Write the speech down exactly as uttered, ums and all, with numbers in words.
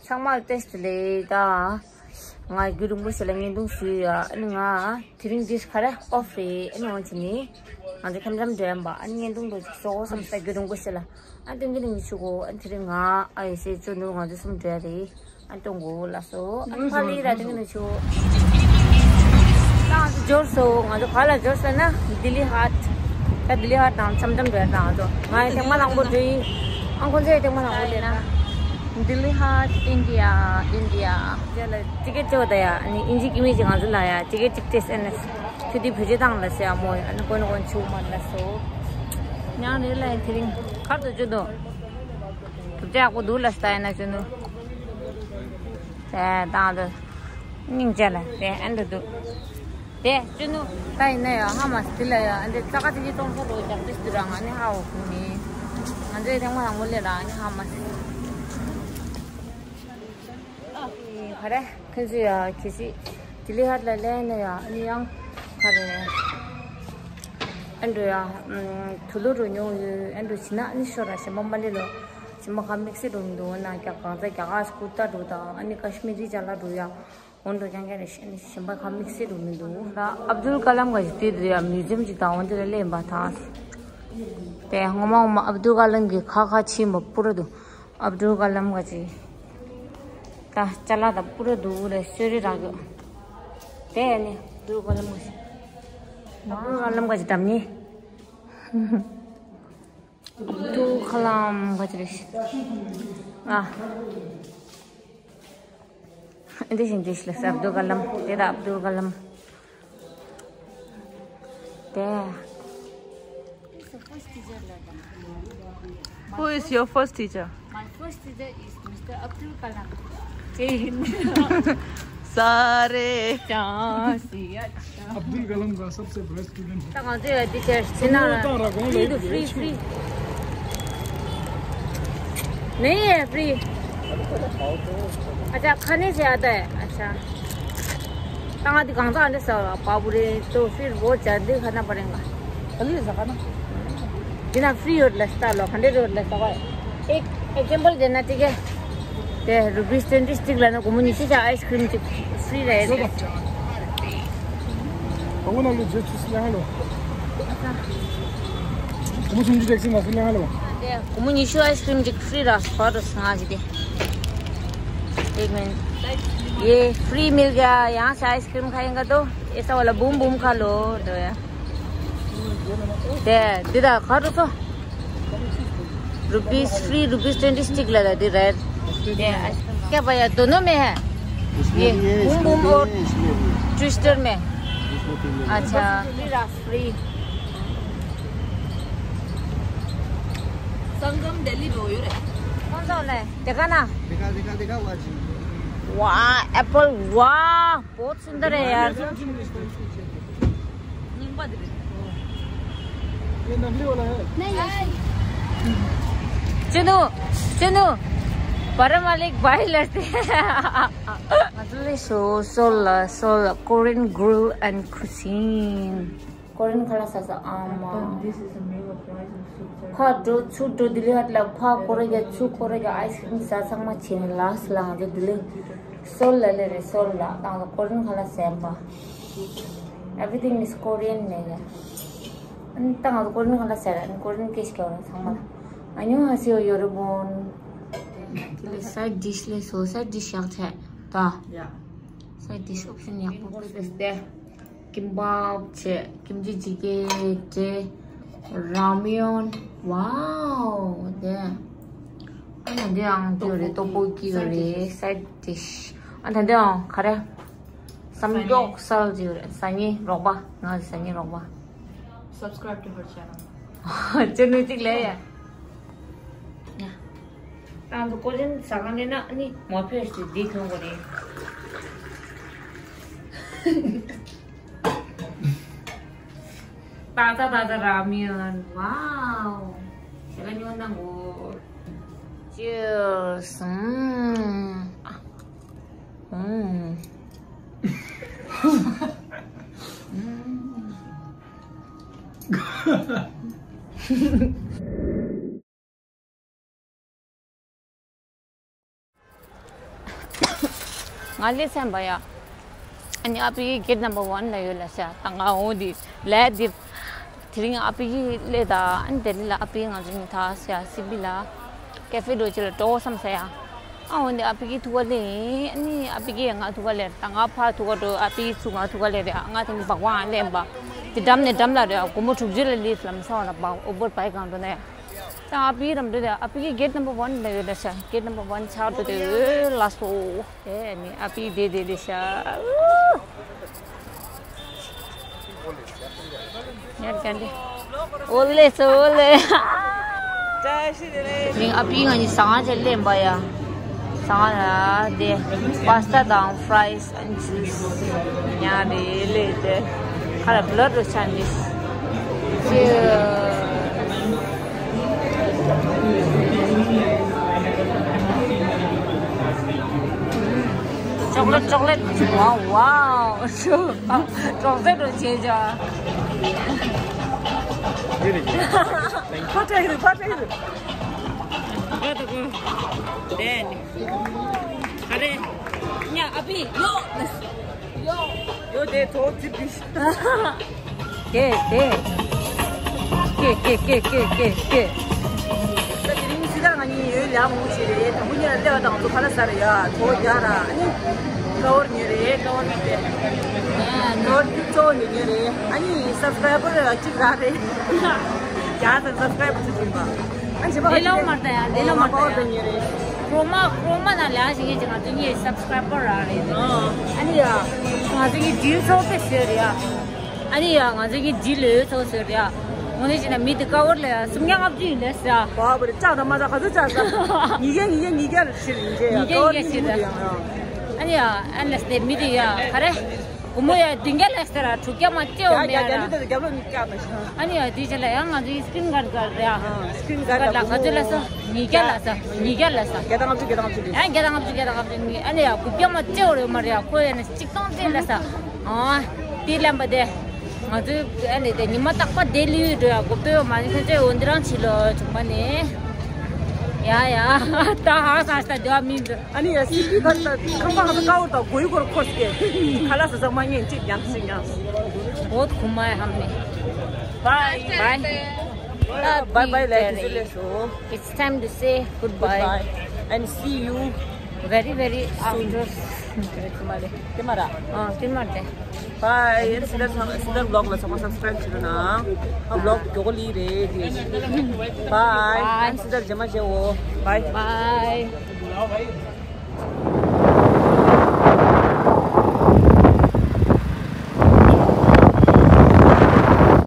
ཚང་མར་བཀྲ་ཤིས་བདེ་ལེགས། ད་ང་རྒྱུན་རིང་པོ་ཞིག་ལ་བརྙན་ཐུང་བཟོས་ཡོད། ཨ་ནི་ང་དེ་རིང་འདི་ག་རེ་ཨོཕ་རེད། ཨ་ནི་འོན་ཀྱང་ནི་ང་ཚོ་འཆམ་འཆམ་འགྲོ་ཡིན་པ། ཨ་ནི་བརྙན་ཐུང་འདི་བཟོ་དགོས་བསམ་སོང་། རྒྱུན་རིང་པོ་ཞིག་ལ། ཨ་ནི་དེ་རིང་གི་ནི་ཆུ་གོ་ཨ་ནི་དེ་རིང་ང་ཨ་ཡེ་ཤེས་ཅོ་ནུ་ང་ཚོ་གསུམ་འགྲོ་ཡ་རེད། ཨ་ནི་གཏོང་དགོས་ལ་སོ། ཨ་ནི་ཕ་ལི་ར་དེ་རིང་གི་ནི་ཆུ་ད་ང་ཚོ་འབྱོར་སོང་། ང་ཚོ་ག་ལ་འབྱོར་ཟེར་ན་ལྡི་ལི་ཧཱཊ། ད་ལྡི་ལི་ཧཱཊ་དང་འཆམ་འཆམ་འགྲོ་ཡ། ད་ང་ཚོ་ང་ཡི་ཐེངས་མ་དང་པོ་འགྲོ་ཡིན། ཨ་ཁོང་ཚོ་ཡི་ཐེངས་མ་དང་པོ་ལས་ན། ལྡི་ལི་ཧཱཊ་ཨིན་ཌི་ཡ། ཨིན་ཌི་ཡ། རྗེས་ལ་ཊི་ཀེ་ཊི་བཅོ་ད་ཡ། ཨ་ནི་ཨིན་ཇི་ཀི་མི་ཅིག་ང་ཚོ་ལ་ཡ་ཊི་ཀེ་ཊི་ཅིག་སྤྲད་ཟེར་ནས། ཁྱོད་དེ་བོད་ཇ་བཏང་ལ་ཟེར་ཡ་མོ། ཨ་ནི་ཀོན་ཀོན་ཆུ་མ་ལ་སོ། ཉང་རེ་ལ་ཡ་དེ་རིང་གར་དུ་བཅུ་འདུག་དུབ་ཆ་ཡག་པོ་འདུག་ལ་སྟ་ཡ་ན་བཅུ་འདུག་དེ་བཏང་དུ་སྙིང་རྗེ་ལ་དེ་ཨན་འགྲོ་འདུག་དེ་བཅུ་འདུག་ད་ཡིན་ན་ཡ་ཧ་མ་སི་དེ་ལ་ཡ་ཨ་འདི་ཙ་ག་ཅིག་གི་གཏོང་ས་རོ་རྒྱག་དུས་དུ་རང་ཨ་ནི་ཧ་འོ་ཁུ་ནི་ང་ཚོའི་ཐེངས་མ་དང་པོ་ལས་རང་ཨ་ནི་ཧ་མ་སི། ག་རེ་ཁོང་ཚོ་ཡ་གལ་སྲིད་ལྡི་ལི་ཧཱཊ་ལ་སླེབས་ན་ཡ་ཨ་ནི་ཡང་ག་རེ་ཨ་འགྲོ་ཡ་དུ་ལུ་རུ་ཉོ་ཡོད། ཨ་འགྲོ་བྱིན་ན་ཨ་ནི་ཤོར་ར་ཞེན་པ་མ་ལེ་ལོ། ཞེན་པ་ག་དམིགས་བསལ་རུ་མི་འདུག་ན་རྒྱ་གང་ཚ་རྒྱ་གར་ཀུར་ཏ་རུ་དང་ཨ་ནི་ཀ་ཤི་མི་རི་ཅ་ལག་རུ་ཡ་འོན་འགྲོ་རྐྱང་རྐྱང་རེ་ཞེན་པ་ག་དམིགས་བསལ་རུ་མི་འདུག་ད་ཨབ་དུལ་ཀ་ལམ་ག་ཞིག་དེ་དུ་ཡ་མིའུ་ཛི་ཡམ་ཅིག་དང་འོན་དེ་ལ་སླེབས་པ་དང་། དེ་ངོ་མ་ངོ་མ་ཨབ་དུལ་ཀ་ལམ་གྱི་ཁ་ཁ་ཕྱིན་པ་པུ་ར་འདུག་ཨབ་དུལ་ཀ་ལམ་ག་ཅིག་ད་ཅ་ལག་དང་པུ་ར་འདུག་རེད། གསོལ་རས་རག་གི་དེ་ནི་ཨབ་དུལ་ཀ་ལམ་ག་ཅིག་ཨབ་དུལ་ཀ་ལམ་ག་ཅིག་འགྲམ་ནི། ཨབ་དུལ་ཀ་ལམ་ག་ཅིག་རེད། ཨ། འདི་བཞིན་འདི་ཞིག་ལ་ཨབ་དུལ་ཀ་ལམ། དེ་ད་ཨབ་དུལ་ཀ་ལམ། དེ། Who is your first teacher? My first teacher is Mister Abdul Kalam. Jai Hind. सारे चांसिया। अब्दुल कलाम का सबसे best student है। ད་ང་ཚོས་འདི་བྱས་ཕྱི་ནང་ལ་ཧྥི་རི་འདུག་ཧྥི་རི་ཧྥི་རི། नहीं है फ्री। अच्छा खाने से आता है। अच्छा। ད་ང་འདི་གང་ཚ་འདི་ཟ་བ་पाव पूरी तो फिर वो चार दिन खाना पड़ेगा। खाली ऐसा खाना। बिना फ्री होटल है, चलो हंड्रेड होटल है, सवाल। एक एग्जांपल देना, ठीक है? དེ་རུ་པིས་ཊུ་ཝེན་ཊི་སྟིག་ལ་ན་སྒོར་མོ་ཉི་ཤུ་ཆ་ཨའི་སི་ཀྲིམ་ཅིག་ཧྥི་རི་རེད། ཨོ་ན་ལོ་ཇེ་ཆུ་སི་ལ་ཧ་ལོ། སྒོར་མོ་སུམ་ཅུ་ཊེག་སི་མ་སུ་ལ་ཧ་ལོ། དེ་སྒོར་མོ་ཉི་ཤུ་ཨའི་སི་ཀྲིམ་ཅིག་ཧྥི་རི་ར་སྤར་རོ་སྔ་ཞིག་དེ། एक मिनट। ये फ्री मिल गया, यहाँ से आइसक्रीम खाएंगे तो ऐसा वाला बूम बूम खा लो। तो यार। དེ་འདི་ད་ག་རུ་སོ། रुपीज फ्री, रुपीज ट्वेंटी སྟིག་ལ་ད་འདི་རེད། དེ་क्या भैया, दोनों में है? ये बूम बूम और ट्विस्टर में। इसमें तीन में। अच्छा। फ्री रस फ्री। संगम दिल्ली में हो रहा है। कौन सा वाला है? देखा ना? देखा, देखा, देखा, वाह जी। वाह, एप्पल, वाह, बहुत सुंदर है यार। ये नकली वाला है। नहीं, ऐसे। चुनू, चुनू, परम मालिक भाई लड़ते हैं। At least so, so, so, Korean grill and cuisine. Korean ཁ་ལག་ཟ་ས་ཨ་མ། ཕ་འགྲོ་ཚུར་འགྲོ་ལྡི་ལི་ཧ་ལ་ཕ་ཀོ་རེ་རྒྱ་ཚུར་ཀོ་རེ་རྒྱ་ཨའི་སི་ཀྲིམ་ཟ་ཚང་མ་བྱས་ནས་ལགས་སོ་ལ་ང་ཚོ་ལྡི་ལི་སོལ་ལ་ལེ་རེད། སོལ་ལ་དང་ལ་ཀོ་རེན་ཁ་ལག་ཟ་ཡིན་པ། Everything is Korean ནས་ཡ། ཨ་ནི་ད་ང་ཚོ་ཀོ་རེན་ཁ་ལག་ཟ་ར་ཨ་ནི་ཀོ་རེན་སྐད་ཤིག་ག་བ་ཚང་མ་ལ། ཨ་ཉོ་ཧ་སེ་ཡོ་ཡོ་རི་བོན། དེ་ལས་སའིཌ་ཌིཤ་ལས་སོ་སའིཌ་ཌིཤ་ཡག་ཆེ་ད། ཡ། སའིཌ་ཌིཤ་ཨོབ་ཤན་ཡག་པོ་ཀོ་རེན་ཁ་ལག་ཟ་སྟེ། ཀིམ་པབ་བྱས། ཀིམ་ཅི་ཅི་ཀན་བྱས། ར་མེན། ཝའོ། དེ། ཨ་ན་འདི་ཨང་ཏོ་རེད། ཏོག་པོ་ཀི་རེད། སའིཌ་ཌིཤ། ཨ་ད་འདི་ཨང་ག་རེ། སམ་ཀྱོག་སལ་ཅིག་རེད། ཟ་སྙིང་རོགས་པ། ང་ཟ་སྙིང་རོགས་པ། Subscribe to her channel. ཅེ་ནལ་གཅིག་ལས་ཡ། ད་ང་ཚོ་ཀོ་རེན་ཟ་ཁང་ནས་ན་ནི་མ་ཕེབས་སུ་འདི་ཐོན་གོ་རེད། ཏ་ཏ་ཏ་ཏ་ར་མེན། ཝའོ། ཞེ་ག་ཉོ་ན་གོ། Cheers. ཨ། ཨུམ། ཨུམ། ང་སླེབས་ཚར་བ་ཡ། ཨ་ནི་ཨ་ཕའི་གེ་ཊི་ནམ་བར་ཝན་ལ་ཡོད་ལ་ཤག་ད་ང་འོང་དེ་ལས་དེ། དེ་རིང་ཨ་ཕའི་སླེབས་ད། ཨ་ནི་དེ་རིང་ལ་ཨ་ཕའི་ང་ཚོ་གཉིས་ཐག་ཤག་སི་པི་ལ་ཀེ་ཧྥེ་འགྲོ་ཅི་ལ་འགྲོ་བསམ་ས་ཡ། ཨ་འོང་དེ་ཨ་ཕའི་ཐུག་ག་སླེབས་ཡིན། ཨ་ནི་ཨ་ཕའི་ང་ཐུག་ག་སླེབས། ད་ང་ཕར་ཐུག་ག་འགྲོ། ཨ་ཕའི་ཚུར་ང་ཐུག་ག་སླེབས་རེད། ང་དེ་ནི་སྦག་སྦག་ཨ་སླེབས་པ། དེ་འགྲམ་ནས་འགྲམ་ལ་རེད། སྒོར་མོ་དྲུག་ཅུ་ལ་སླེབས་ལམ་སང་ལ་སྦག་ཨུ་བར་བྷའི་ཀ་འགྲོ་ན་ཡ། ད་ཨ་ཕའི་རམ་འདྲ་དེ་ཨ་ཕའི་གེ་ཊི་ནམ་བར་ཝན་ལ་ཡོད་ལ་ཤག་གེ་ཊི་ནམ་བར་ཝན་ཕྱག་འགྲོ་དེ་ལ་སོ། ཨེ་ནི་ཨ་ཕའི་དེ་དེ་ལ་ཤག་ཉར་ཀན་དེ། ཨོ་ལེ་སོ་ཨོ་ལེ། ནིང་ཨ་ཕའི་ང་གཉིས་ཟ་ཁང་ཅིག་སླེབས་པ་ཡ། ཟ་ཁང་ལ་དེ་པཱ་སི་ཏཱ་དང་ཕ་རའི་སི་ཨེན་ཌི་ཇུས་ཉར་རེད་ལས་དེ། ཁ་ལ་བློ་འགྲོ་ཆ་འདི། ཅི། ཅོག་ལེ་ཊི་ཅོག་ལེ་ཊི། ཝའོ་ཝའོ། ཅོག་ལེ་ཊི་རུ་བྱེད་ཅོག་ཕ་ཏྲེ་རུ་ཕ་ཏྲེ་རུ། ག་ད་གོ། དེ་ནི། ག་རེ། ཉ་ཨ་ཕི་ཡོ། ཡོ། ཡོ་དེ་ཐོག་ཙི་པི། ཀེ་ཀེ། ཀེ་ཀེ། ད་དེ་རིང་སི་ཏཱ་ང་གཉིས་ཡོད་ལ་མུ་ཆེ་རེད། དང་པོ་ཉེ་ར་ལེ་བ་དང་ཚོ་ཁ་ལ་ཟ་རེ་ཡ། ཐོག་རྒྱ་ར་ཨ་ནི། ཀ་བོར་ཉེ་རེད། ཀ་བོར་ཉེ་རེད། ནོར་ཐི་ཚོ་ཉེ་ཉེ་རེད། ཨ་ནི་སབ་སི་ཀ་རའི་བར་གཅིག་ར་རེད། རྒྱ་དང་སབ་སི་ཀ་རའི་བར་ཚོ་གཅིག་པ། ཨ་ནི་བྱེད་པ་ལེ་ལོ་མར་ད་ཡ། ལེ་ལོ་མར་ད་ཡ། ཉེ་རེད། ཀྲོ་མ་ཀྲོ་མ་ན་ལ་ཞིག་ཡེ་ཅིག་ང་ཚོ་གཉིས་སབ་སི་ཀ་རའི་བར་ར་རེད། ཨ་ནི་ཡ། ང་ཚོ་གཉིས་ཌིལ་ཚོགས་པའི་ཟེར་རེད་ཡ། ཨ་ནི་ཡ། ང་ཚོ་གི་ཌིལ་ལོས་ཚོགས་ཟེར་ཡ། འོ་ནི་བྱས་ན་མི་དེ་ཀ་བོར་ལ་ཡ་སུམ་བརྒྱ་ལྔ་བཅུ་ཡིན་ལས་ཟེར་ཡ། བ་བ་རེ་ལྕགས་དང་མ་ལྕགས་ག་ཚོད་ལྕགས་ཟེར། ཉིས་བརྒྱ་ཉིས་བརྒྱ་ཉིས་བརྒྱ་ལ་ཕྱིར་ཡིན་ཟེར་ཡ། ཉིས་བརྒྱ་ཉིས་བརྒྱ་ཕྱིར་ཟེར་ཡ། ཨ་ནི་ཡ་ཨ་ནི་ལས་དེ་མི་དེ་ཡ་ག་རེ། སྒོར་མོ་ཡ་བདུན་བརྒྱ་ལས་ཟེར་ར། དྲུག་བརྒྱ་མ་སྐྱེའོ་མེད་ར། རྒྱབ་ལོག་ནས་བཀྱག་དང་ཤ། ཨ་ནི་ཡ་དེ་བྱས་ལ་ཡ་ང་ཚོ་ཡི་སི་ཀི་རིན་གཱར་ག་རེ་ཡ། སི་ཀི་རིན་གཱར་ལ་ག་ཚོད་ལ་ཟེར། ཉིས་བརྒྱ་ལ་ཟེར། ཉིས་བརྒྱ་ལ་ཟེར། བརྒྱ་དང་ལྔ་བཅུ། བརྒྱ་དང་ལྔ་བཅུ་ལས། ཨ་བརྒྱ་དང་ལྔ་བཅུ། བརྒྱ་དང་ལྔ་བཅུ། ཨ་ནི་ཡ་དགུ་བརྒྱ་མ་སྐྱེའོ་རེད་མ་རེད་ཡ། ཁོ་ཡ་ནི། གཅིག་སྟོང་ཙམ་ལ་ས། ཨ། དེ་ལམ་པ་དེ། ང་ཚོའི་ཨ་ནི་དེ་ཉི་མ་རྟག་པར་དེ་ལུས་འགྲོ་ཡ་གོ་བསྟོད་མ་ནི་ཁྱོད་ཚོས་འོ་འདི་རང་བྱེད་ལོ་ཆུང་མ་ནི། ཡ་ཡ། ད་ཧང་སང་ས་འདི་བ་མིན་འདུག་ཨ་ནི་ཡ་སི་པི་ཁ་ད་ཁང་པ་ཁ་ད་ཀ་བོར་དང་གོ་ཡུ་གོར་ཁོར་སྐད་ཁ་ལ་ས་ས་མ་ཉན་ཅིག་ཉམས་སི་ཉམས། བོད་ཁུ་མ་ཧམ་ནི། Bye. Bye. Bye bye. ལ་དུས་ཚོད་ལས་སོ། It's time to say goodbye. Goodbye and see you very very soon. After. ཀྱེ་མ་ར། ཨ་ཀྱེ་མ་ར། Bye. ཡང་སི་ལར་སི་ལར་བི་ལོག་ལ་ཚང་མ་སབ་སི་ཀ་རེབ་བྱེད་རོགས་གནང་། ཨ་བི་ལོག་མགྱོགས་པོ་ལི་རེད། Bye. Bye. ཡང་སི་ལར་རྗེས་མ་མཇལ་འོ། Bye. Bye.